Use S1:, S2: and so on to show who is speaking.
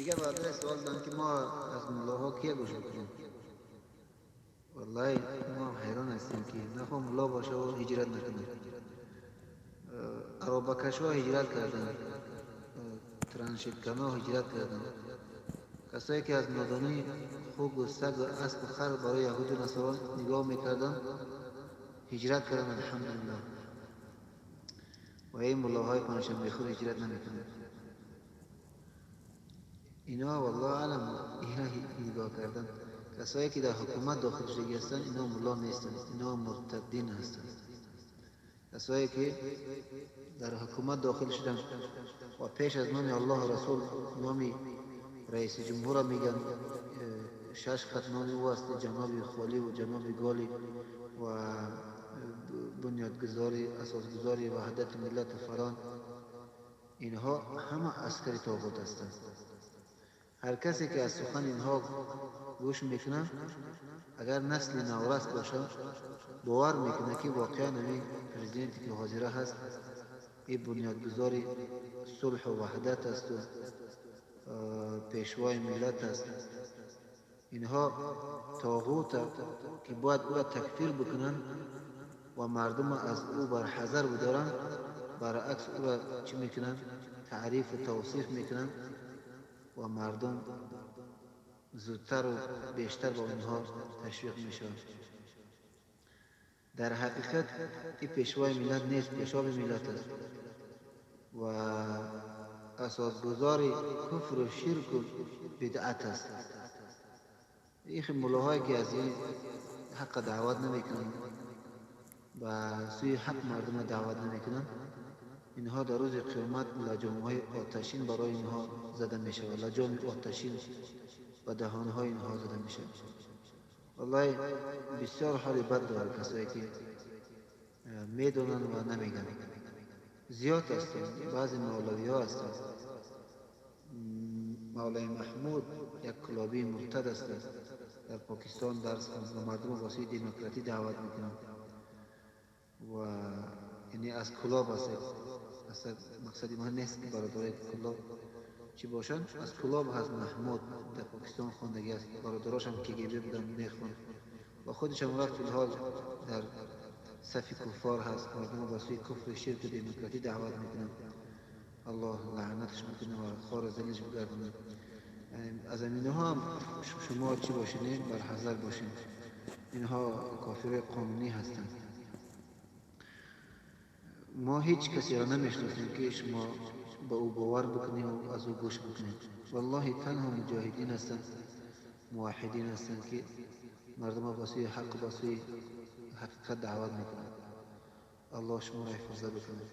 S1: Дига бародар савол дорам, ки мо аз муллоҳо кия гӯш бикунем? Валлоҳи, мо ҳайрон ҳастем, ки нахо мулло боша ва ҳиҷрат накунад. Аробакашҳо ҳиҷрат карданд, траншитканҳо ҳиҷрат карданд, касое ки аз нодонӣ хук ва саг ва асп ва хар барои яҳуду насоро нигоҳ мекарданд, ҳиҷрат карданд, алҳамдулиллоҳ. Ва ин муллоҳои панҷшанбехӯр ҳиҷрат намекунанд. Ино, валлоҳу аълам, ина нигоҳ кардан, касое ки дар ҳукумат дохил шудагӣ ҳастанд, ино мулло нестанд, ино муртаддин ҳастанд. Касое ки дар ҳукумат дохил шуданд ва пеш аз номи Аллоҳу Расул номи раиси ҷумҳурро мегӯянд, шаш хат номи ӯ аст, ҷаноби холӣ ва ҷаноби голӣ ва бунёдгузори, асосгузори ваҳдати миллату фалон, инҳо ҳама аскари тоғут ҳастанд. Ҳар касе ки аз сухани инҳо гӯш мекунад, агар насли наврас бошад, бовар мекунад, ки воқеан ҳамин президенте ки ҳозира ҳаст, ин бунёдгузори сулҳу ваҳдат асту пешвои миллат аст. Инҳо тоғута ки бояд ӯро такфир бикунанд ва мардума аз ӯ барҳазар бидоранд, баръакс ӯро чӣ мекунанд? Таърифу тавсиф мекунанд ва мардум зудтару бештар ба онҳо ташвиқ мешаванд. Дар ҳақиқат ин пешвои миллат нест, пешоби миллат аст ва асосгузори куфру ширку бидъат аст. Ин муллоҳое ки аз ин ҳаққа даъват намекунанд, ба сӯи ҳақ мардума даъват намекунанд, инҳо дар рӯзи қиёмат лаҷомҳои оташин барои инҳо зада мешавад, лаҷоми оташин ба даҳонҳои инҳо зада мешавад. Валлоҳи, бисёр ҳоли бад дорад касое ки медонанд ва намегӯянд. Зиёд ҳастанд, баъзе мавлавиҳо ҳастанд. Мавлаи Маҳмуд як кулобии муртад аст, дар Покистон дарс ва мардумо ба сӯи демократӣ даъват мекунанд ва яъне аз Кулоб аст. Аслан мақсади ман нест, ки бародарои Кулоб чӣ бошанд. Аз Кулоб ҳаст Маҳмуд, дар Покистон хондагӣ аст, бародарошам КГБ буданд, мехонд ва худашам рафт, филҳол дар сафи куффор ҳаст, мардумо ба сӯи куфру ширку демократӣ даъват мекунанд. Аллоҳ лаънаташ бикунад ва хору залилш бигардонад. Аз аминаҳо ҳам шумо чӣ бошед, барҳазар бошед, инҳо кофирои қонунӣ ҳастанд. Мо ҳеҷ касеро намешиносем, ки шумо ба ӯ бовар бикунед ва аз ӯ гӯш бикунед. Валлоҳи, танҳо муҷоҳидин ҳастанд, муваҳҳидин ҳастанд, ки мардума ба сӯи ҳақ, ба сӯи ҳақиқат даъват мекунанд. Аллоҳ шуморо ҳифозат бикунад.